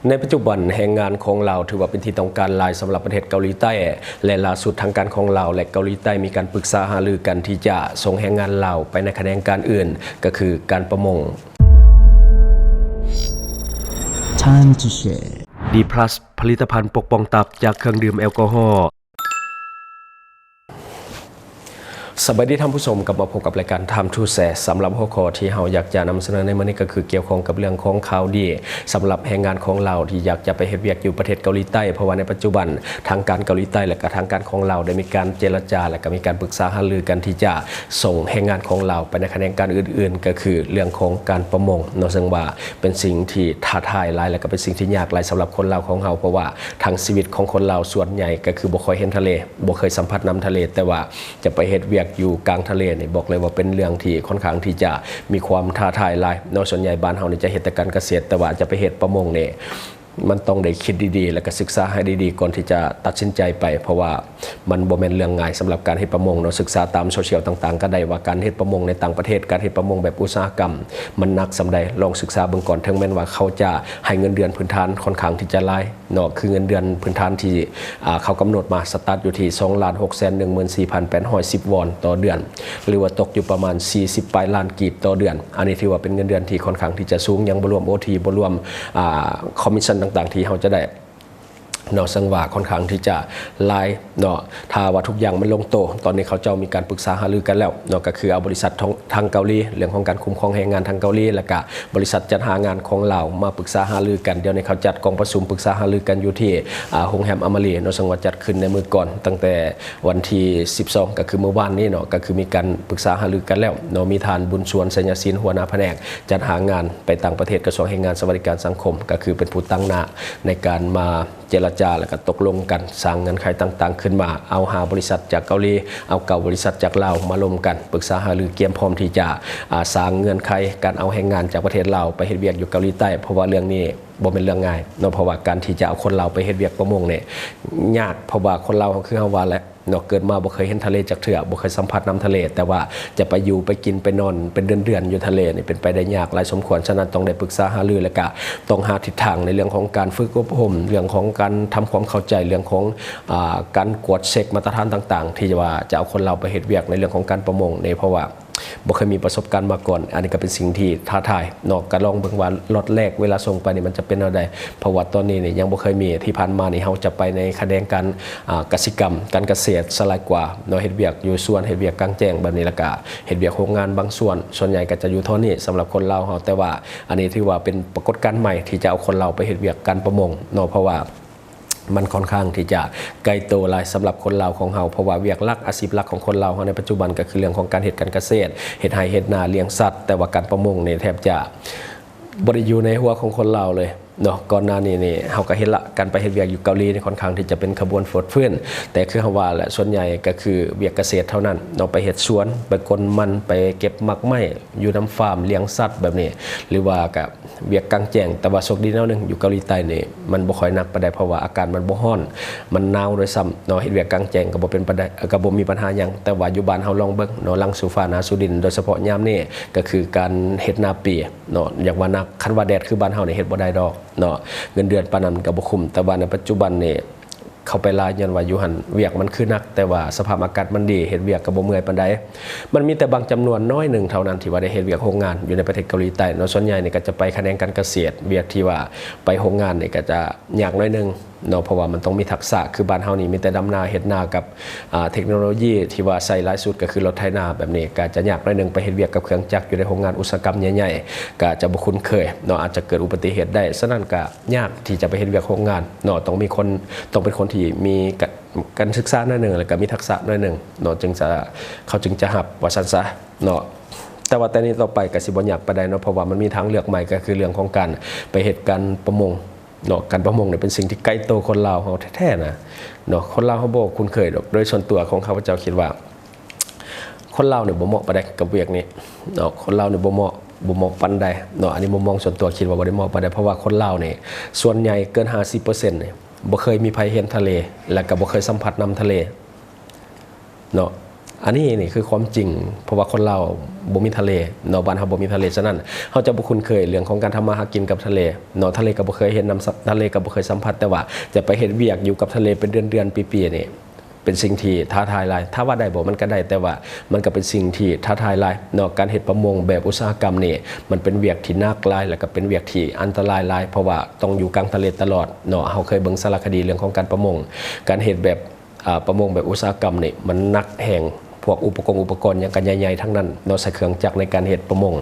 ໃນປັດຈຸບັນແຮງງານຂອງລາວຖືວ່າເປັນທີ່ຕ້ອງການຫຼາຍສຳລັບປະເທດເກົາຫຼີໃຕ້ ແລະ ລ່າສຸດທາງການຂອງລາວ ແລະ ເກົາຫຼີໃຕ້ມີການປຶກສາຫາລືກັນທີ່ຈະສົ່ງແຮງງານລາວໄປໃນຂະແໜງການອື່ນ ກໍຄືການປະມົງ. Time to share. ດີພລັສ ຜະລິດຕະພັນປົກປ້ອງຕັບຈາກເຄື່ອງດື່ມແອລກໍຮໍ. ສະບາຍດີທ່ານຜູ້ຊົມ, ກັບມາພົບກັບລາຍການ Time to Share. ສຳລັບຫົວຂໍ້ທີ່ເຮົາຢາກຈະນຳສະເໜີໃນມື້ນີ້ກໍຄືກ່ຽວຂ້ອງກັບເລື່ອງຂອງຂ່າວດີສຳລັບແຮງງານຂອງລາວທີ່ຢາກຈະໄປເຮັດວຽກຢູ່ປະເທດເກົາຫຼີໃຕ້, ເພາະວ່າໃນປັດຈຸບັນທາງການເກົາຫຼີໃຕ້ ແລະ ກະທາງການຂອງລາວໄດ້ມີການເຈລະຈາ ແລະ ກະມີການປຶກສາຫາລືກັນທີ່ຈະສົ່ງແຮງງານຂອງລາວໄປໃນຂະແໜງການອື່ນໆ ກໍຄືເລື່ອງຂອງການປະມົງເນາະ, ເຊິ່ງວ່າເປັນສິ່ງທີ່ທ້າທາຍຫຼາຍ ແລະ ກະເປັນສິ່ງທີ່ຍາກຫຼາຍສຳລັບຄົນລາວຂອງເຮົາ, ເພາະວ່າທັງຊີວິດຂອງຄົນລາວສ່ວນໃຫຍ່ກໍຄືບໍ່ຄ່ອຍເຫັນທະເລ ບໍ່ເຄີຍສຳຜັດນ້ຳທະເລ, ແຕ່ວ່າຈະໄປເຮັດວຽກຢູ່ກາງທະເລນີ້ ບອກເລີຍວ່າເປັນເລື່ອງທີ່ຄ່ອນຂ້າງທີ່ຈະມີຄວາມທ້າທາຍຫຼາຍເນາະ. ສ່ວນໃຫຍ່ບ້ານເຮົານີ້ຈະເຮັດແຕ່ການກະເສດ, ແຕ່ວ່າຈະໄປເຮັດປະມົງນີ້ ມັນຕ້ອງໄດ້ຄິດດີໆ ແລ້ວກໍສຶກສາໃຫ້ດີໆ ກ່ອນທີ່ຈະຕັດສິນໃຈໄປ, ເພາະວ່າມັນບໍ່ແມ່ນເລື່ອງງ່າຍສຳລັບການເຮັດປະມົງເນາະ. ສຶກສາຕາມໂຊຊຽວຕ່າງໆກໍໄດ້ວ່າ ການເຮັດປະມົງໃນຕ່າງປະເທດ, ການເຮັດປະມົງແບບອຸດສາຫະກຳ ມັນໜັກສ່ຳໃດ, ລອງສຶກສາເບິ່ງກ່ອນ. ເຖິງແມ່ນວ່າເຂົາຈະໃຫ້ເງິນເດືອນພື້ນຖານຄ່ອນຂ້າງທີ່ຈະຫຼາຍ ເນາະ, ຄືເງິນເດືອນພື້ນຖານທີ່ ອ່າ ເຂົາກຳນົດມາ ສະຕາດຢູ່ທີ່ສອງລ້ານຫົກແສນໜຶ່ງໝື່ນສີ່ພັນແປດຮ້ອຍສິບວອນຕໍ່ເດືອນ ຫຼືວ່າຕົກຢູ່ປະມານສີ່ສິບປາຍລ້ານກີບຕໍ່ເດືອນ. ອັນນີ້ຖືວ່າເປັນເງິນເດືອນທີ່ຄ່ອນຂ້າງທີ່ຈະສູງ, ຍັງບໍ່ລວມໂອທີ ບໍ່ລວມ ອ່າ ຄອມມິດຊັນຕ່າງໆທີ່ເຮົາຈະໄດ້ເນາະ, ເຊິ່ງວ່າຄ່ອນຂ້າງທີ່ຈະຫຼາຍເນາະ. ຖ້າວ່າທຸກຢ່າງມັນລົງໂຕ, ຕອນນີ້ເຂົາເຈົ້າມີການປຶກສາຫາລືກັນແລ້ວເນາະ, ກໍຄືເອົາບໍລິສັດທາງ ທາງເກົາຫຼີ ເລື່ອງຂອງການຄຸ້ມຄອງແຮງງານທາງເກົາຫຼີ ແລ້ວກະ ບໍລິສັດຈັດຫາງານຂອງລາວມາປຶກສາຫາລືກັນ. ດຽວນີ້ເຂົາຈັດກອງປະຊຸມປຶກສາຫາລືກັນຢູ່ທີ່ ອ່າ ໂຮງແຮມອາມາຣີເນາະ, ເຊິ່ງວ່າຈັດຂຶ້ນໃນມື້ກ່ອນ ຕັ້ງແຕ່ວັນທີສິບສອງ ກໍຄືມື້ວານນີ້ເນາະ, ກໍຄືມີການປຶກສາຫາລືກັນແລ້ວເນາະ. ມີທ່ານ ບຸນຊວນ ໄຊຍະສິນ ຫົວໜ້າພະແນກຈັດຫາງານໄປຕ່າງປະເທດ ກະຊວງແຮງງານ ສະຫວັດດີການສັງຄົມ ກໍຄືເປັນຜູ້ຕາງໜ້າໃນການມາ ເຈລະຈາ ແລ້ວກໍຕົກລົງກັນ, ສ້າງເງື່ອນໄຂຕ່າງໆຂຶ້ນມາ, ເອົາຫ້າບໍລິສັດຈາກເກົາຫຼີ, ເອົາເກົ້າບໍລິສັດຈາກລາວມາລົມກັນ ປຶກສາຫາລື, ກຽມພ້ອມທີ່ຈະ ອ່າ ສ້າງເງື່ອນໄຂການເອົາແຮງງານຈາກປະເທດລາວໄປເຮັດວຽກຢູ່ເກົາຫຼີໃຕ້, ເພາະວ່າເລື່ອງນີ້ບໍ່ແມ່ນເລື່ອງງ່າຍເນາະ, ເພາະວ່າການທີ່ຈະເອົາຄົນລາວໄປເຮັດວຽກປະມົງນີ້ຍາກ, ເພາະວ່າຄົນລາວເຮົາ ຄືເຮົາວ່າແຫຼະ ເນາະ, ເກີດມາບໍ່ເຄີຍເຫັນທະເລຈັກເທື່ອ, ບໍ່ເຄີຍສຳຜັດນ້ຳທະເລ, ແຕ່ວ່າຈະໄປຢູ່ໄປກິນໄປນອນເປັນເດືອນໆຢູ່ທະເລນີ້ ເປັນໄປໄດ້ຍາກຫຼາຍສົມຄວນ. ສະນັ້ນ ຕ້ອງໄດ້ປຶກສາຫາລື ແລ້ວກະຕ້ອງຫາທິດທາງໃນເລື່ອງຂອງການຝຶກອົບຮົມ, ເລື່ອງຂອງການທຳຄວາມເຂົ້າໃຈ, ເລື່ອງຂອງ ອາ ການກວດເຊັກມາດຕະຖານຕ່າງໆ ທີ່ວ່າຈະເອົາຄົນລາວໄປເຮັດວຽກໃນເລື່ອງຂອງການປະມົງນີ້, ເພາະວ່າບໍ່ເຄີຍມີປະສົບການມາກ່ອນ. ອັນນີ້ກໍເປັນສິ່ງທີ່ທ້າທາຍເນາະ, ກໍລອງເບິ່ງວ່າລັອດແລກເວລາສົ່ງໄປນີ້ມັນຈະເປັນແນວໃດ, ເພາະວ່າຕອນນີ້ນີ້ຍັງບໍ່ເຄີຍມີ. ທີ່ຜ່ານມານີ້ເຮົາຈະໄປໃນຂະແໜງການ ອ່າ ກະສິກຳ, ການກະເສດຊະຫຼາຍກວ່າເນາະ, ເຮັດວຽກຢູ່ສວນ, ເຮັດວຽກກາງແຈ້ງແບບນີ້, ແລ້ວກະເຮັດວຽກໂຮງງານບາງສ່ວນ, ສ່ວນໃຫຍ່ກໍຈະຢູ່ເທົ່ານີ້ສຳລັບຄົນລາວເຮົາ. ແຕ່ວ່າອັນນີ້ຖືວ່າເປັນປາກົດການໃໝ່ທີ່ຈະເອົາຄົນລາວໄປເຮັດວຽກການປະມົງເນາະ, ເພາະວ່າມັນຄ່ອນຂ້າງທີ່ຈະໄກໂຕຫຼາຍສຳລັບຄົນລາວຂອງເຮົາ, ເພາະວ່າວຽກຫຼັກ, ອາຊີບຫຼັກຂອງຄົນລາວເຮົາໃນປັດຈຸບັນກໍຄືເລື່ອງຂອງການເຮັດການກະເສດ, ເຮັດໄຮ່ເຮັດນາ, ລ້ຽງສັດ, ແຕ່ວ່າການປະມົງນີ້ແທບຈະ ບໍ່ໄດ້ຢູ່ໃນຫົວຂອງຄົນລາວເລີຍເນາະ. ກ່ອນໜ້ານີ້ນີ້ເຮົາກໍເຫັນລະ, ການໄປເຮັດວຽກຢູ່ເກົາຫຼີນີ້ຄ່ອນຂ້າງທີ່ຈະເປັນຂະບວນຟົດຟື້ນ, ແຕ່ຄືເຮົາວ່າແຫຼະ, ສ່ວນໃຫຍ່ກໍຄືວຽກກະເສດເທົ່ານັ້ນເນາະ, ໄປເຮັດສວນ, ໄປກົນມັນ, ໄປເກັບໝາກໄມ້, ຢູ່ນຳຟາມ, ລ້ຽງສັດແບບນີ້, ຫຼືວ່າກໍວຽກກາງແຈ້ງ. ແຕ່ວ່າໂຊກດີແນວໜຶ່ງ ຢູ່ເກົາຫຼີໃຕ້ນີ້ມັນບໍ່ຄ່ອຍໜັກປານໃດ, ເພາະວ່າອາກາດມັນບໍ່ຮ້ອນ, ມັນໜາວດ້ວຍຊ້ຳເນາະ, ເຮັດວຽກກາງແຈ້ງກໍບໍ່ເປັນປານໃດ, ກໍບໍ່ມີບັນຫາຫຍັງ. ແຕ່ວ່າຢູ່ບ້ານເຮົາລອງເບິ່ງເນາະ, ຫຼັງສູ່ຟ້າໜາສູ່ດິນ, ໂດຍສະເພາະຍາມນີ້ກໍຄືການເຮັດນາປີ ເນາະ, ຢາກວ່າໜັກ, ຄັນວ່າແດດຄືບ້ານເຮົານີ້ເຮັດບໍ່ໄດ້ດອກເນາະ, ເງິນເດືອນປານນັ້ນມັນກໍບໍ່ຄຸ້ມ. ແຕ່ວ່າໃນປັດຈຸບັນນີ້ເຂົ້າໄປຫຼາຍ ຍ້ອນວ່າຢູ່ຫັ້ນວຽກມັນຄືໜັກ, ແຕ່ວ່າສະພາບອາກາດມັນດີ, ເຮັດວຽກກໍບໍ່ເມື່ອຍປານໃດ. ມັນມີແຕ່ບາງຈຳນວນນ້ອຍໜຶ່ງເທົ່ານັ້ນທີ່ວ່າໄດ້ເຮັດວຽກໂຮງງານຢູ່ໃນປະເທດເກົາຫຼີໃຕ້ເນາະ, ສ່ວນໃຫຍ່ນີ້ກໍຈະໄປຂະແໜງການກະເສດ, ວຽກທີ່ວ່າໄປໂຮງງານນີ້ກໍຈະຍາກໜ້ອຍໜຶ່ງເນາະ, ເພາະວ່າມັນຕ້ອງມີທັກສະ, ຄືບ້ານເຮົານີ້ມີແຕ່ດຳນາ, ເຮັດນາກັບ ອ່າ ເທັກໂນໂລຢີທີ່ວ່າໃຊ້ຫຼາຍສຸດກໍຄືລົດໄຖນາແບບນີ້, ກໍຈະຍາກໜ້ອຍໜຶ່ງ, ໄປເຮັດວຽກກັບເຄື່ອງຈັກຢູ່ໃນໂຮງງານອຸດສາຫະກຳໃຫຍ່ໆ ກໍຈະບໍ່ຄຸ້ນເຄີຍເນາະ, ອາດຈະເກີດອຸບັດຕິເຫດໄດ້. ສະນັ້ນກໍຍາກທີ່ຈະໄປເຮັດວຽກໂຮງງານເນາະ, ຕ້ອງມີຄົນ, ຕ້ອງເປັນຄົນທີ່ມີການ ການສຶກສາໜ້ອຍໜຶ່ງ ແລ້ວກໍມີທັກສະໜ້ອຍໜຶ່ງເນາະ, ຈຶ່ງຈະ, ເຂົາຈຶ່ງຈະຮັບວ່າຊັ້ນຊະເນາະ. ແຕ່ວ່າແຕ່ນີ້ຕໍ່ໄປກໍຊິບໍ່ຍາກປານໃດເນາະ, ເພາະວ່າມັນມີທາງເລືອກໃໝ່, ກໍຄືເລື່ອງຂອງການໄປເຮັດການປະມົງ ເນາະ, ການປະມົງນີ້ເປັນສິ່ງທີ່ໄກໂຕຄົນລາວເຮົາແທ້ໆນະເນາະ, ຄົນລາວເຮົາບໍ່ຄຸ້ນເຄີຍດອກ. ໂດຍສ່ວນຕົວຂອງຂ້າພະເຈົ້າຄິດວ່າ ຄົນລາວນີ້ບໍ່ເໝາະປານໃດກັບວຽກນີ້ເນາະ, ຄົນລາວນີ້ບໍ່ເໝາະ, ບໍ່ເໝາະປານໃດເນາະ. ອັນນີ້ມຸມມອງສ່ວນຕົວ ຄິດວ່າບໍ່ໄດ້ເໝາະປານໃດ, ເພາະວ່າຄົນລາວນີ້ສ່ວນໃຫຍ່ເກີນຫ້າສິບເປີເຊັນນີ້ບໍ່ເຄີຍມີໃຜເຫັນທະເລ ແລ້ວກໍບໍ່ເຄີຍສຳຜັດນ້ຳທະເລເນາະ. ອັນນີ້ນີ້ຄືຄວາມຈິງ ເພາະວ່າຄົນລາວບໍ່ມີທະເລເນາະ, ບ້ານເຮົາບໍ່ມີທະເລ, ສະນັ້ນເຮົາຈະບໍ່ຄຸ້ນເຄີຍເລື່ອງຂອງການທຳມາຫາກິນກັບທະເລເນາະ, ທະເລກໍບໍ່ເຄີຍເຫັນນຳ ທະເລກໍບໍ່ເຄີຍສຳຜັດ, ແຕ່ວ່າຈະໄປເຮັດວຽກຢູ່ກັບທະເລເປັນເດືອນໆ ປີໆ ນີ້ ເປັນສິ່ງທີ່ທ້າທາຍຫຼາຍ. ຖາມວ່າໄດ້ບໍ່? ມັນກໍໄດ້, ແຕ່ວ່າມັນກໍເປັນສິ່ງທີ່ທ້າທາຍຫຼາຍເນາະ. ການເຮັດປະມົງແບບອຸດສາຫະກຳນີ້ ມັນເປັນວຽກທີ່ໜັກຫຼາຍ ແລ້ວກໍເປັນວຽກທີ່ອັນຕະລາຍຫຼາຍ, ເພາະວ່າຕ້ອງຢູ່ກາງທະເລຕະຫຼອດເນາະ. ເຮົາເຄີຍເບິ່ງສາລະຄະດີເລື່ອງຂອງການປະມົງ, ການເຮັດແບບ ອາ ປະມົງແບບອຸດສາຫະກຳນີ້ ມັນໜັກແຮງ, ພວກອຸປະກອນອຸປະກອນຫຍັງກໍໃຫຍ່ໆ ທັງນັ້ນເນາະ, ໃຊ້ເຄື່ອງຈັກໃນການເຮັດປະມົງ.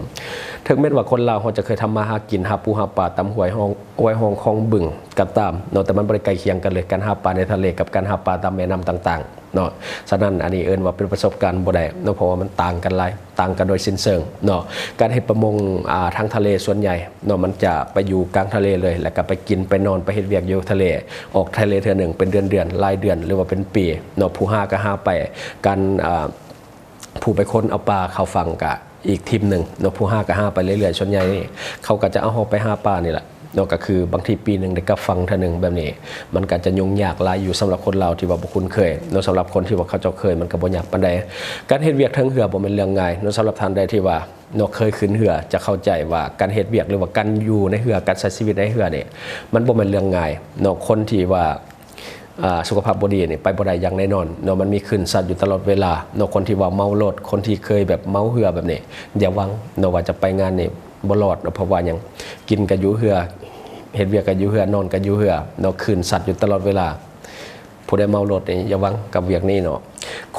ເຖິງແມ່ນວ່າຄົນລາວເຮົາຈະເຄີຍທຳມາຫາກິນ ຫາປູຫາປາຕາມຫ້ວຍຮ່ອງ ຫ້ວຍຮ່ອງຄອງບຶງກໍຕາມເນາະ, ແຕ່ມັນບໍ່ໄດ້ໃກ້ຄຽງກັນເລີຍ, ການຫາປາໃນທະເລກັບການຫາປາຕາມແມ່ນ້ຳຕ່າງໆ ເນາະ. ສະນັ້ນ ອັນນີ້ເອີ້ນວ່າເປັນປະສົບການບໍ່ໄດ້ເນາະ, ເພາະວ່າມັນຕ່າງກັນຫຼາຍ, ຕ່າງກັນໂດຍສິ້ນເຊີງເນາະ. ການເຮັດປະມົງ ອາ ທາງທະເລສ່ວນໃຫຍ່ເນາະ ມັນຈະໄປຢູ່ກາງທະເລເລີຍ, ແລ້ວກໍໄປກິນໄປນອນໄປເຮັດວຽກຢູ່ທະເລ, ອອກທະເລເທື່ອໜຶ່ງເປັນເດືອນໆ ຫຼາຍເດືອນ ຫຼືວ່າເປັນປີເນາະ. ຜູ້ຫາກໍຫາໄປ, ການ ອາ ຜູ້ໄປຄົ້ນເອົາປາເຂົ້າຝັ່ງກໍອີກທີມໜຶ່ງເນາະ, ຜູ້ຫາກໍຫາໄປເລື້ອຍໆ. ສ່ວນໃຫຍ່ນີ້ເຂົາກໍຈະເອົາເຮົາໄປຫາປານີ້ແຫຼະເນາະ, ກໍຄືບາງທີປີໜຶ່ງໄດ້ກັບຝັ່ງເທື່ອໜຶ່ງແບບນີ້, ມັນກໍຈະຫຍຸ້ງຍາກຫຼາຍຢູ່ສຳລັບຄົນລາວທີ່ວ່າບໍ່ຄຸ້ນເຄີຍເນາະ. ສຳລັບຄົນທີ່ວ່າເຂົາເຈົ້າເຄີຍ ມັນກໍບໍ່ຍາກປານໃດ. ການເຮັດວຽກເທິງເຮືອບໍ່ແມ່ນເລື່ອງງ່າຍເນາະ, ສຳລັບທ່ານໃດທີ່ວ່າ ເນາະ ເຄີຍຂຶ້ນເຮືອຈະເຂົ້າໃຈວ່າການເຮັດວຽກ ຫຼືວ່າການຢູ່ໃນເຮືອ, ການໃຊ້ຊີວິດໃນເຮືອນີ້ ມັນບໍ່ແມ່ນເລື່ອງງ່າຍເນາະ. ຄົນທີ່ວ່າ ອາ ສຸຂະພາບບໍ່ດີນີ້ໄປບໍ່ໄດ້ຢ່າງແນ່ນອນເນາະ, ມັນມີຄື້ນຊັດຢູ່ຕະຫຼອດເວລາເນາະ. ຄົນທີ່ວ່າເມົາລົດ, ຄົນທີ່ເຄີຍແບບເມົາເຮືອແບບນີ້ ຢ່າຫວັງເນາະວ່າຈະໄປງານນີ້ບໍ່ລອດເນາະ. ເພາະວ່າຫຍັງ? ກິນກໍຢູ່ເຮືອ, ເຮັດວຽກກໍຢູ່ເຮືອ, ນອນກໍຢູ່ເຮືອເນາະ, ຄື້ນຊັດຢູ່ຕະຫຼອດເວລາ. ຜູ້ໃດເມົາລົດນີ້ຢ່າຫວັງກັບວຽກນີ້ເນາະ.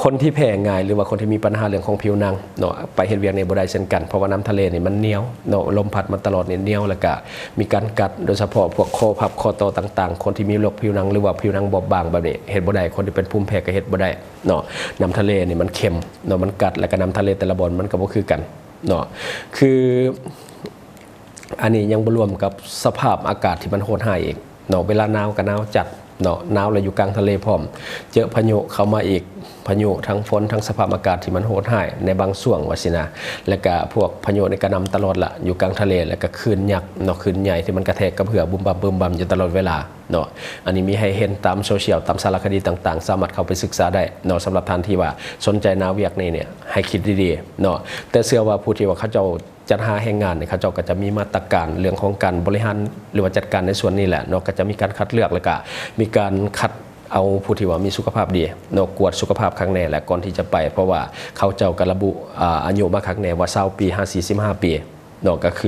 ຄົນທີ່ແພ້ງ່າຍ ຫຼືວ່າຄົນທີ່ມີບັນຫາເລື່ອງຂອງຜິວໜັງເນາະ ໄປເຮັດວຽກນີ້ບໍ່ໄດ້ເຊັ່ນກັນ, ເພາະວ່ານ້ຳທະເລນີ້ມັນໜຽວເນາະ, ລົມພັດມາຕະຫຼອດນີ້ໜຽວ, ແລ້ວກະມີການກັດ, ໂດຍສະເພາະພວກຂໍ້ພັບຂໍ້ຕໍ່ຕ່າງໆ. ຄົນທີ່ມີໂລກຜິວໜັງ ຫຼືວ່າຜິວໜັງບອບບາງແບບນີ້ເຮັດບໍ່ໄດ້, ຄົນທີ່ເປັນພູມແພ້ກໍເຮັດບໍ່ໄດເນາະ. ນ້ຳທະເລນີ້ມັນເຄັມເນາະ, ມັນກັດ, ແລ້ວກະນ້ຳທະເລແຕ່ລະບ່ອນມັນກໍບໍ່ຄືກັນເນາະ. ຄື ອັນນີ້ຍັງບໍ່ລວມກັບສະພາບອາກາດທີ່ມັນໂຫດຮ້າຍອີກເນາະ. ເວລາໜາວກໍໜາວຈັດເນາະ, ໜາວແລ້ວຢູ່ກາງທະເລພ້ອມ, ເຈີພາຍຸເຂົ້າມາອີກ, ພາຍຸທັງຝົນ ທັງສະພາບອາກາດທີ່ມັນໂຫດຮ້າຍໃນບາງຊ່ວງວ່າຊີ້ນະ. ແລ້ວກະພວກພາຍຸນີ້ກະນຳຕະຫຼອດລະ ຢູ່ກາງທະເລ, ແລ້ວກະຄື້ນຍັກເນາະ, ຄື້ນໃຫຍ່ທີ່ມັນກະແທກກັບເຮືອບຶມບຳບຶມບຳຢູ່ຕະຫຼອດເວລາເນາະ. ອັນນີ້ມີໃຫ້ເຫັນຕາມໂຊຊຽວ ຕາມສາລະຄະດີຕ່າງໆ, ສາມາດເຂົ້າໄປສຶກສາໄດ້ເນາະ. ສຳລັບທ່ານທີ່ວ່າສົນໃຈແນວວຽກນີ້ເນຍ ໃຫ້ຄິດດີໆເນາະ. ແຕ່ເຊື່ອວ່າຜູ້ທີ່ວ່າເຂົາເຈົ້າ ຈັດຫາແຮງງານນີ້ ເຂົາເຈົ້າກໍຈະມີມາດຕະການເລື່ອງຂອງການບໍລິຫານ ຫຼືວ່າຈັດການໃນສ່ວນນີ້ແຫຼະເນາະ, ກໍຈະມີການຄັດເລືອກ ແລ້ວກໍມີການຄັດເອົາຜູ້ທີ່ວ່າມີສຸຂະພາບດີເນາະ, ກວດສຸຂະພາບຄັກແນ່ແຫຼະ ກ່ອນທີ່ຈະໄປ, ເພາະວ່າເຂົາເຈົ້າກໍລະບຸ ອາ ອາຍຸມາຄັກແນ່ວ່າ ຊາວປີ ຫາ ສີ່ສິບຫ້າປີເນາະ. ກໍຄື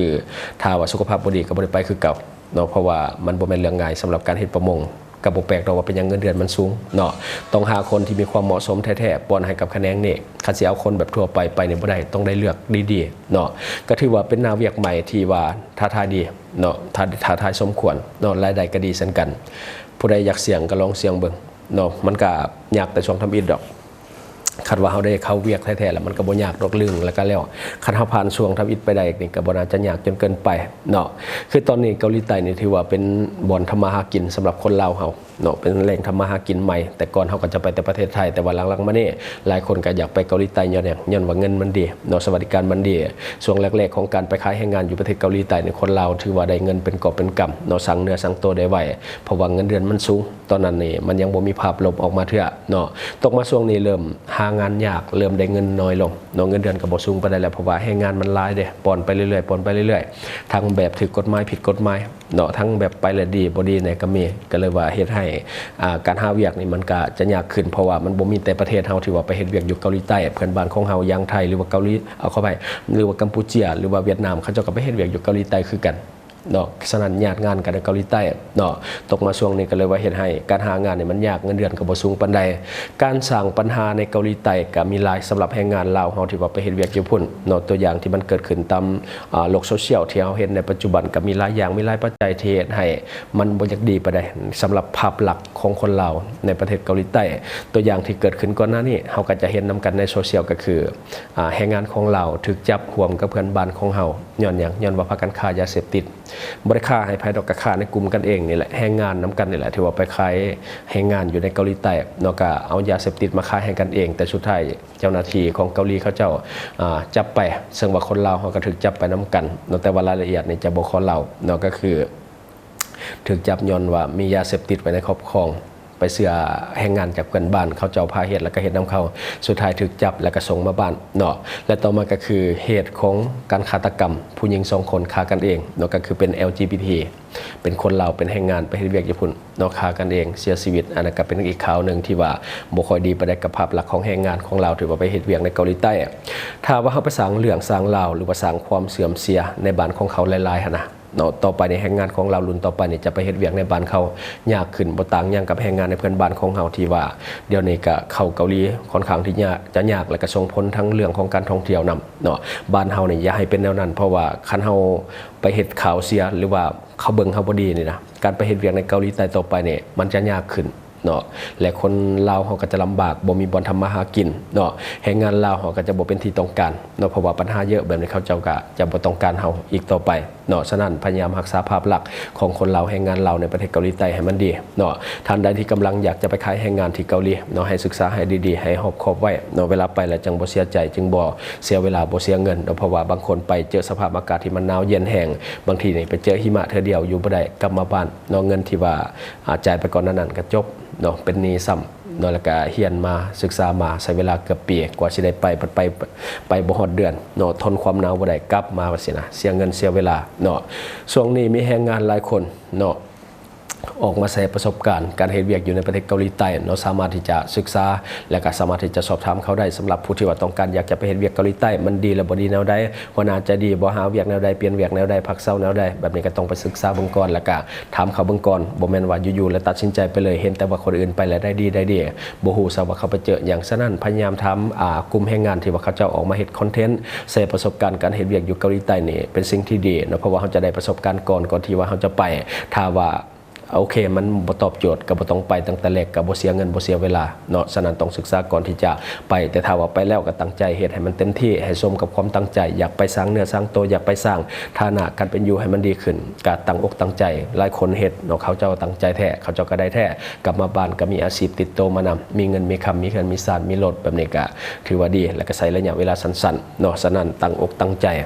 ຖ້າວ່າສຸຂະພາບບໍ່ດີກໍບໍ່ໄດ້ໄປຄືເກົ່າເນາະ, ເພາະວ່າມັນບໍ່ແມ່ນເລື່ອງງ່າຍສຳລັບການເຮັດປະມົງ. ກໍບໍ່ແປກດອກວ່າເປັນຫຍັງເງິນເດືອນມັນສູງເນາະ, ຕ້ອງຫາຄົນທີ່ມີຄວາມເໝາະສົມແທ້ໆ ປ້ອນໃຫ້ກັບຂະແໜງນີ້. ຄັນຊິເອົາຄົນແບບທົ່ວໄປ ໄປນີ້ບໍ່ໄດ້, ຕ້ອງໄດ້ເລືອກດີໆເນາະ. ກໍຖືວ່າເປັນໜ້າວຽກໃໝ່ທີ່ວ່າທ້າທາຍດີເນາະ, ທ້າ ທ້າທາຍສົມຄວນເນາະ, ລາຍໄດ້ກໍດີເຊັ່ນກັນ. ຜູ້ໃດຢາກສ່ຽງກໍລອງສ່ຽງເບິ່ງເນາະ, ມັນກໍຍາກແຕ່ຊ່ວງທຳອິດດອກ. ຄັນວ່າເຮົາໄດ້ເຂົ້າວຽກແທ້ໆ ແລ້ວມັນກໍບໍ່ຍາກດອກ, ລຶ້ງແລ້ວກໍແລ້ວ. ຄັນເຮົາຜ່ານຊ່ວງທຳອິດໄປໄດ້ນີ້ ກໍບໍ່ໜ້າຈະຍາກຈົນເກີນໄປເນາະ. ຄືຕອນນີ້ເກົາຫຼີໃຕ້ນີ້ຖືວ່າເປັນບ່ອນທຳມາຫາກິນສຳລັບຄົນລາວເຮົາເນາະ, ເປັນແຫຼ່ງທຳມາຫາກິນໃໝ່. ແຕ່ກ່ອນເຮົາກໍຈະໄປແຕ່ປະເທດໄທ, ແຕ່ວ່າຫຼັງໆມານີ້ຫຼາຍຄົນກໍຢາກໄປເກົາຫຼີໃຕ້. ຍ້ອນຫຍັງ? ຍ້ອນວ່າເງິນມັນດີເນາະ, ສະຫວັດດີການມັນດີ. ຊ່ວງແລກໆຂອງການໄປຂາຍແຮງງານຢູ່ປະເທດເກົາຫຼີໃຕ້ນີ້ ຄົນລາວຖືວ່າໄດ້ເງິນເປັນກອບເປັນກຳເນາະ, ສ້າງເນື້ອສ້າງໂຕໄດ້ໄວ ເພາະວ່າເງິນເດືອນມັນສູງ. ຕອນນັ້ນນີ້ມັນຍັງບໍ່ມີພາບລົບອອກມາເທື່ອເນາະ. ຕົກມາຊ່ວງນີ້ເລີ່ມຫາງານຍາກ, ເລີ່ມໄດ້ເງິນໜ້ອຍລົງເນາະ, ເງິນເດືອນກໍບໍ່ສູງປານໃດແລ້ວ, ເພາະວ່າແຮງງານມັນຫຼາຍເດ້, ປ່ອນໄປເລື້ອຍໆ ປ່ອນໄປເລື້ອຍໆ, ທັງແບບຖືກກົດໝາຍ ຜິດກົດໝາຍເນາະ, ທັງແບບໄປແລ້ວດີ ບໍ່ດີແດ່ກໍມີ. ກໍເລີຍວ່າເຮັດໃຫ້ ອ່າ ການຫາວຽກນີ້ມັນກໍຈະຍາກຂຶ້ນ, ເພາະວ່າມັນບໍ່ມີແຕ່ປະເທດເຮົາທີ່ວ່າໄປເຮັດວຽກຢູ່ເກົາຫຼີໃຕ້, ເພື່ອນບ້ານຂອງເຮົາຢ່າງໄທ ຫຼືວ່າເກົາຫຼີ ເອົາ ຂໍອະໄພ ຫຼືວ່າກຳປູເຈຍ ຫຼືວ່າຫວຽດນາມ, ເຂົາເຈົ້າກໍໄປເຮັດວຽກຢູ່ເກົາຫຼີໃຕ້ຄືກັນ. ເນາະ, ສະນັ້ນຍາດງານກັນໃນເກົາຫຼີໃຕ້ເນາະ, ຕົກມາຊ່ວງນີ້ກໍເລີຍວ່າເຮັດໃຫ້ການຫາງານນີ້ມັນຍາກ, ເງິນເດືອນກໍບໍ່ສູງປານໃດ. ການສ້າງບັນຫາໃນເກົາຫຼີໃຕ້ກໍມີຫຼາຍສຳລັບແຮງງານລາວເຮົາທີ່ວ່າໄປເຮັດວຽກຢູ່ພຸ້ນເນາະ, ຕົວຢ່າງທີ່ມັນເກີດຂຶ້ນຕາມ ອາ ໂລກໂຊຊຽວທີ່ເຮົາເຫັນໃນປັດຈຸບັນ ກໍມີຫຼາຍຢ່າງ, ມີຫຼາຍປັດໄຈທີ່ເຮັດໃຫ້ມັນບໍ່ຢາກດີປານໃດສຳລັບພາບລັກຂອງຄົນລາວໃນປະເທດເກົາຫຼີໃຕ້. ຕົວຢ່າງທີ່ເກີດຂຶ້ນກ່ອນໜ້ານີ້ ເຮົາກໍຈະເຫັນນຳກັນໃນໂຊຊຽວ ກໍຄື ອາ ແຮງງານຂອງລາວຖືກຈັບຮ່ວມກັບເພື່ອນບ້ານຂອງເຮົາ. ຍ້ອນຫຍັງ? ຍ້ອນວ່າພາກັນຄ້າຢາເສບຕິດ. ບໍ່ໄດ້ຄ້າໃຫ້ໃຜດອກ, ກໍຄ້າໃນກຸ່ມກັນເອງນີ້ແຫຼະ, ແຮງງານນຳກັນນີ້ແຫຼະ ທີ່ວ່າໄປຂາຍແຮງງານຢູ່ໃນເກົາຫຼີໃຕ້ເນາະ, ກໍເອົາຢາເສບຕິດມາຂາຍໃຫ້ກັນເອງ. ແຕ່ສຸດທ້າຍເຈົ້າໜ້າທີ່ຂອງເກົາຫຼີເຂົາເຈົ້າ ອາ ຈັບໄປ, ເຊິ່ງວ່າຄົນລາວເຮົາກໍຖືກຈັບໄປນຳກັນເນາະ, ແຕ່ວ່າລາຍລະອຽດນີ້ຈະບໍ່ຂໍເລົ່າເນາະ, ກໍຄືຖືກຈັບຍ້ອນວ່າມີຢາເສບຕິດໄວ້ໃນຄອບຄອງ. ໄປເຊື່ອແຮງງານຈາກເພື່ອນບ້ານ ເຂົາເຈົ້າພາເຮັດ ແລ້ວກໍເຮັດນຳເຂົາ ສຸດທ້າຍຖືກຈັບ ແລ້ວກໍສົ່ງມາບ້ານເນາະ. ແລະ ຕໍ່ມາກໍຄືເຫດຂອງການຄາດຕະກຳ ຜູ້ຍິງສອງຄົນຂ້າກັນເອງເນາະ ກໍຄືເປັນ ແອລຈີບີທີ ເປັນຄົນລາວ ເປັນແຮງງານໄປເຮັດວຽກຢູ່ພຸ້ນເນາະ ຂ້າກັນເອງເສຍຊີວິດ. ອັນນັ້ນກໍເປັນອີກຂ່າວໜຶ່ງທີ່ວ່າບໍ່ຄ່ອຍດີປານໃດກັບພາບລັກຂອງແຮງງານຂອງລາວ ທີ່ວ່າໄປເຮັດວຽກໃນເກົາຫຼີໃຕ້. ຖ້າວ່າເຮົາໄປສ້າງເລື່ອງສ້າງລາວ ຫຼືວ່າສ້າງຄວາມເສື່ອມເສຍໃນບ້ານຂອງເຂົາຫຼາຍໆຫັ້ນນະ ເນາະ ຕໍ່ໄປນີ້ແຮງງານຂອງລາວລຸ້ນຕໍ່ໄປນີ້ຈະໄປເຮັດວຽກໃນບ້ານເຂົາຍາກຂຶ້ນ ບໍ່ຕ່າງຫຍັງກັບແຮງງານໃນເພື່ອນບ້ານຂອງເຮົາ ທີ່ວ່າດຽວນີ້ກະເຂົ້າເກົາຫຼີຄ່ອນຂ້າງທີ່ຍາກ ຈະຍາກ ແລະກະສົ່ງຜົນທາງເລື່ອງຂອງການທ່ອງທ່ຽວນຳເນາະ. ບ້ານເຮົານີ້ຢ່າໃຫ້ເປັນແນວນັ້ນ ເພາະວ່າຄັນເຮົາໄປເຮັດຂ່າວເສຍ ຫຼືວ່າເຂົາເບິ່ງເຮົາບໍ່ດີນີ້ນະ ການໄປເຮັດວຽກໃນເກົາຫຼີໃຕ້ຕໍ່ໄປນີ້ມັນຈະຍາກຂຶ້ນ ເນາະ ແລະ ຄົນລາວເຮົາກໍຈະລຳບາກ ບໍ່ມີບ່ອນທຳມາຫາກິນເນາະ. ແຮງງານລາວເຮົາກໍຈະບໍ່ເປັນທີ່ຕ້ອງການເນາະ ເພາະວ່າບັນຫາເຍອະແບບນີ້ ເຂົາເຈົ້າກໍຈະບໍ່ຕ້ອງການເຮົາອີກຕໍ່ໄປເນາະ. ສະນັ້ນ ພະຍາຍາມຮັກສາພາບລັກຂອງຄົນລາວແຮງງານລາວໃນປະເທດເກົາຫຼີໃຕ້ໃຫ້ມັນດີເນາະ. ທ່ານໃດທີ່ກຳລັງຢາກຈະໄປຂາຍແຮງງານທີ່ເກົາຫຼີເນາະ ໃຫ້ສຶກສາໃຫ້ດີໆ ໃຫ້ຮອບຄອບໄວ້ເນາະ ເວລາໄປແລ້ວຈັ່ງບໍ່ເສຍໃຈ ຈຶ່ງບໍ່ເສຍເວລາ ບໍ່ເສຍເງິນເນາະ. ເພາະວ່າບາງຄົນໄປເຈີສະພາບອາກາດທີ່ມັນໜາວເຢັນແຮງ ບາງທີນີ້ໄປເຈີຫິມະເທື່ອດຽວຢູ່ບໍ່ໄດ້ ກັບມາບ້ານເນາະ ເງິນທີ່ວ່າ ອາ ຈ່າຍໄປກ່ອນໜ້ານັ້ນກໍຈົບເນາະ ເປັນໜີ້ຊ້ຳເນາະ. ແລ້ວກໍຮຽນມາ ສຶກສາມາ ໃຊ້ເວລາເກືອບປີກວ່າຊິໄດ້ໄປ ໄປ ໄປບໍ່ຮອດເດືອນເນາະ ທົນຄວາມໜາວບໍ່ໄດ້ ກັບມາວ່າຊີ້ນະ ເສຍເງິນເສຍເວລາເນາະ. ຊ່ວງນີ້ມີແຮງງານຫຼາຍຄົນເນາະ ອອກມາແຊປະສົບການການເຮັດວຽກຢູ່ໃນປະເທດເກົາຫຼີໃຕ້ເນາະ ສາມາດທີ່ຈະສຶກສາ ແລ້ວກໍສາມາດທີ່ຈະສອບຖາມເຂົາໄດ້. ສຳລັບຜູ້ທີ່ວ່າຕ້ອງການຢາກຈະໄປເຮັດວຽກເກົາຫຼີໃຕ້ ມັນດີ ແລະ ບໍ່ດີແນວໃດ ຫົວໜ້າໃຈດີບໍ່ ຫາວຽກແນວໃດ ປ່ຽນວຽກແນວໃດ ພັກເຊົາແນວໃດ ແບບນີ້ກໍຕ້ອງໄປສຶກສາເບິ່ງກ່ອນ ແລ້ວກໍ ຖາມເຂົາເບິ່ງກ່ອນ ບໍ່ແມ່ນວ່າຢູ່ໆແລ້ວຕັດສິນໃຈໄປເລີຍ ເຫັນແຕ່ວ່າຄົນອື່ນໄປແລ້ວໄດ້ດີໄດ້ດີ ບໍ່ຮູ້ຊະວ່າເຂົາໄປເຈີຫຍັງ. ສະນັ້ນ ພະຍາຍາມຖາມ ອາ ກຸ່ມແຮງງານທີ່ວ່າເຂົາເຈົ້າອອກມາເຮັດຄອນເທັນ ແຊປະສົບການການເຮັດວຽກຢູ່ເກົາຫຼີໃຕ້ນີ້ ເປັນສິ່ງທີ່ດີເນາະ ເພາະວ່າເຮົາຈະໄດ້ປະສົບການກ່ອນ ກ່ອນທີ່ວ່າເຮົາຈະໄປ. ຖ້າວ່າ ໂອເຄ ມັນບໍ່ຕອບໂຈດ ກໍບໍ່ຕ້ອງໄປຕັ້ງແຕ່ແລກ ກໍບໍ່ເສຍເງິນ ບໍ່ເສຍເວລາເນາະ. ສະນັ້ນ ຕ້ອງສຶກສາກ່ອນທີ່ຈະໄປ ແຕ່ຖ້າວ່າໄປແລ້ວ ກໍຕັ້ງໃຈເຮັດໃຫ້ມັນເຕັມທີ່ ໃຫ້ສົມກັບຄວາມຕັ້ງໃຈ ຢາກໄປສ້າງເນື້ອສ້າງໂຕ ຢາກໄປສ້າງຖານະການເປັນຢູ່ໃຫ້ມັນດີຂຶ້ນ ກະຕັ້ງອົກຕັ້ງໃຈ. ຫຼາຍຄົນເຮັດເນາະ ເຂົາເຈົ້າຕັ້ງໃຈແທ້ ເຂົາເຈົ້າກໍໄດ້ແທ້ ກັບມາບ້ານກໍມີອາຊີບຕິດໂຕມານຳ ມີເງິນມີຄຳ ມີເຮືອນມີຊານ ມີລົດ ແບບນີ້ກໍຖືວ່າດີ ແລ້ວກໍໃຊ້ໄລຍະເວລາສັ້ນໆເນາະ. ສະນັ້ນ ຕັ້ງອົກຕັ້ງໃຈ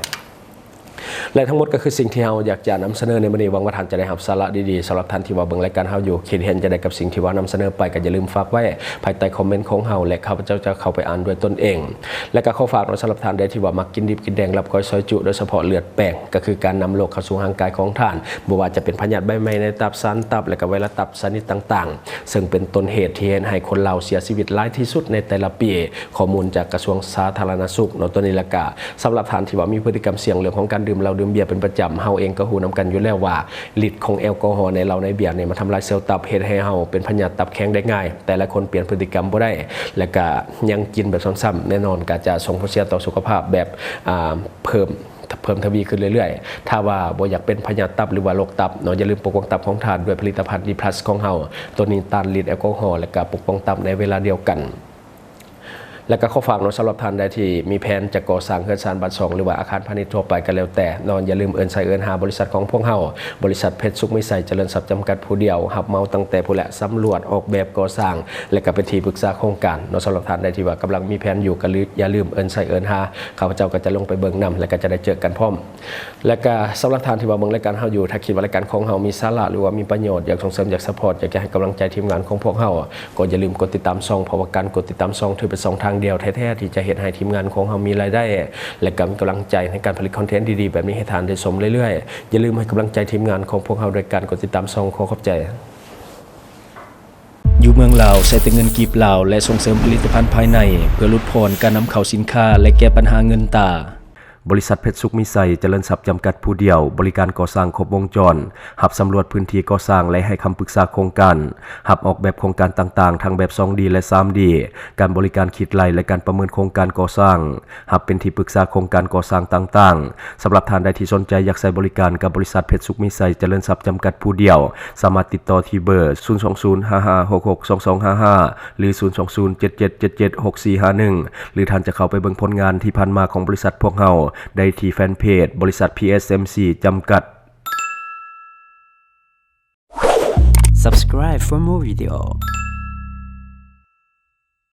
ແລະ ທັງໝົດກໍຄືສິ່ງທີ່ເຮົາຢາກຈະນຳສະເໜີໃນມື້ນີ້. ຫວັງວ່າທ່ານຈະໄດ້ຮັບສາລະດີໆ. ສຳລັບທ່ານທີ່ວ່າເບິ່ງລາຍການເຮົາຢູ່ ຄິດເຫັນຈັ່ງໃດກັບສິ່ງທີ່ວ່າເຮົານຳສະເໜີໄປ ກໍຢ່າລືມຝາກໄວ້ພາຍໃຕ້ຄອມເມັນຂອງເຮົາ ແລະ ຂ້າພະເຈົ້າຈະເຂົ້າໄປອ່ານດ້ວຍຕົນເອງ. ແລະ ກໍຂໍຝາກເນາະ ສຳລັບທ່ານໃດທີ່ວ່າມັກກິນດິບກິນແດງ ລັບກ້ອຍຊອຍຈຸ ໂດຍສະເພາະເລືອດແປງ ກໍຄືການນຳໂລກເຂົ້າສູ່ຮ່າງກາຍຂອງທ່ານ ບໍ່ວ່າຈະເປັນພະຍາດໃບໄມ້ໃນຕັບ, ສານຕັບ ແລະ ກໍໄວຣັສຕັບຊະນິດຕ່າງໆ ເຊິ່ງເປັນຕົ້ນເຫດທີ່ເຮັດໃຫ້ຄົນລາວເສຍຊີວິດຫຼາຍທີ່ສຸດໃນແຕ່ລະປີ. ຂໍ້ມູນຈາກກະຊວງສາທາລະນະສຸກເນາະ ຕົວນີ້. ແລ້ວກະສຳລັບທ່ານທີ່ວ່າມີພຶດຕິກຳສ່ຽງເລື່ອງຂອງການດື່ມເຫຼົ້າດື່ມເບຍເປັນປະຈຳ, ເຮົາເອງກໍຮູ້ນຳກັນຢູ່ແລ້ວວ່າ ລິດຂອງແອລກໍຮໍໃນເຫຼົ້າໃນເບຍນີ້ ມັນທຳລາຍເຊວຕັບ ເຮັດໃຫ້ເຮົາເປັນພະຍາດຕັບແຂງໄດ້ງ່າຍ. ແຕ່ຫຼາຍຄົນປ່ຽນພຶດຕິກຳບໍ່ໄດ້ ແລ້ວກະຍັງກິນແບບຊ້ຳໆ ແນ່ນອນກະຈະສົ່ງຜົນເສຍຕໍ່ສຸຂະພາບແບບ ອ່າ ເພີ່ມ ເພີ່ມທະວີຂຶ້ນເລື້ອຍໆ. ຖ້າວ່າບໍ່ຢາກເປັນພະຍາດຕັບ ຫຼືວ່າໂລກຕັບເນາະ, ຢ່າລືມປົກປ້ອງຕັບຂອງທ່ານດ້ວຍຜະລິດຕະພັນ ດີພລັສ ຂອງເຮົາ. ຕົວນີ້ຕ້ານລິດແອລກໍຮໍ ແລະກະປົກປ້ອງຕັບໃນເວລາດຽວກັນ. ແລະກະຂໍຝາກເນາະ ສຳລັບທ່ານໃດທີ່ມີແຜນຈະກໍ່ສ້າງເຮືອນຊານບ້ານຊ່ອງ ຫຼືວ່າອາຄານພານິດທົ່ວໄປກໍແລ້ວແຕ່ເນາະ, ຢ່າລືມເອີ້ນໃຊ້ເອີ້ນຫາບໍລິສັດຂອງພວກເຮົາ, ບໍລິສັດເພັດສຸກມີໄຊຈະເລີນຊັບຈຳກັດຜູ້ດຽວ, ຮັບເໝົາຕັ້ງແຕ່ພຸ້ນແຫຼະ, ສຳຫຼວດ, ອອກແບບ, ກໍ່ສ້າງ ແລະກະເປັນທີ່ປຶກສາໂຄງການເນາະ. ສຳລັບທ່ານໃດທີ່ວ່າກຳລັງມີແຜນຢູ່ ກໍຢ່າລືມເອີ້ນໃຊ້ເອີ້ນຫາ, ຂ້າພະເຈົ້າກໍຈະລົງໄປເບິ່ງນຳ ແລະກະຈະໄດ້ເຈີກັນພ້ອມ. ແລະກະສຳລັບທ່ານທີ່ວ່າເບິ່ງລາຍການເຮົາຢູ່, ຖ້າຄິດວ່າລາຍການຂອງເຮົາມີສາລະ ຫຼືວ່າມີປະໂຫຍດ, ຢາກສົ່ງເສີມ, ຢາກຊັບພອດ, ຢາກຈະໃຫ້ກຳລັງໃຈທີມງານຂອງພວກເຮົາ, ກໍຢ່າລືມກົດຕິດຕາມຊ່ອງ, ເພາະວ່າການກົດຕິດຕາມຊ່ອງຖືເປັນຊ່ອງທາງດຽວແທ້ໆ ທີ່ຈະເຮັດໃຫ້ທີມງານຂອງເຮົາມີລາຍໄດ້ ແລະກະມີກຳລັງໃຈໃນການຜະລິດຄອນເທັນດີໆແບບນີ້ໃຫ້ທ່ານໄດ້ຊົມເລື້ອຍໆ. ຢ່າລືມໃຫ້ກຳລັງໃຈທີມງານຂອງພວກເຮົາດ້ວຍການກົດຕິດຕາມຊ່ອງ. ຂໍຂອບໃຈ. ຢູ່ເມືອງລາວ ໃຊ້ແຕ່ເງິນກີບລາວ ແລະ ສົ່ງເສີມຜະລິດຕະພັນພາຍໃນ ເພື່ອຫຼຸດຜ່ອນການນຳເຂົ້າສິນຄ້າ ແລະ ແກ້ບັນຫາເງິນຕາ. ບໍລິສັດເພັດສຸກມີໄຊຈະເລີນຊັບຈຳກັດຜູ້ດຽວ, ບໍລິການກໍ່ສ້າງຄົບວົງຈອນ, ຮັບສຳຫຼວດພື້ນທີ່ກໍ່ສ້າງ ແລະ ໃຫ້ຄຳປຶກສາໂຄງການ, ຮັບອອກແບບໂຄງການຕ່າງໆ ທັງແບບສອງດີ ແລະ ສາມດີ, ການບໍລິການຄິດໄລ່ ແລະ ການປະເມີນໂຄງການກໍ່ສ້າງ, ຮັບເປັນທີ່ປຶກສາໂຄງການກໍ່ສ້າງຕ່າງໆ. ສຳລັບທ່ານໃດທີ່ສົນໃຈຢາກໃຊ້ບໍລິການກັບບໍລິສັດເພັດສຸກມີໄຊຈະເລີນຊັບຈຳກັດຜູ້ດຽວ, ສາມາດຕິດຕໍ່ທີ່ເບີ ສູນສອງສູນ ຫ້າຫ້າຫົກຫົກສອງສອງຫ້າຫ້າ ຫຼື ສູນສອງສູນ ເຈັດເຈັດເຈັດເຈັດ ຫົກສີ່ຫ້າໜຶ່ງ ຫຼື ທ່ານຈະເຂົ້າໄປເບິ່ງຜົນງານທີ່ຜ່ານມາຂອງບໍລິສັດພວກເຮົາໄດ້ທີ່ແຟນເພຈ ບໍລິສັດ ພີເອສເອັມຊີ ຈຳກັດ. Subscribe for more video.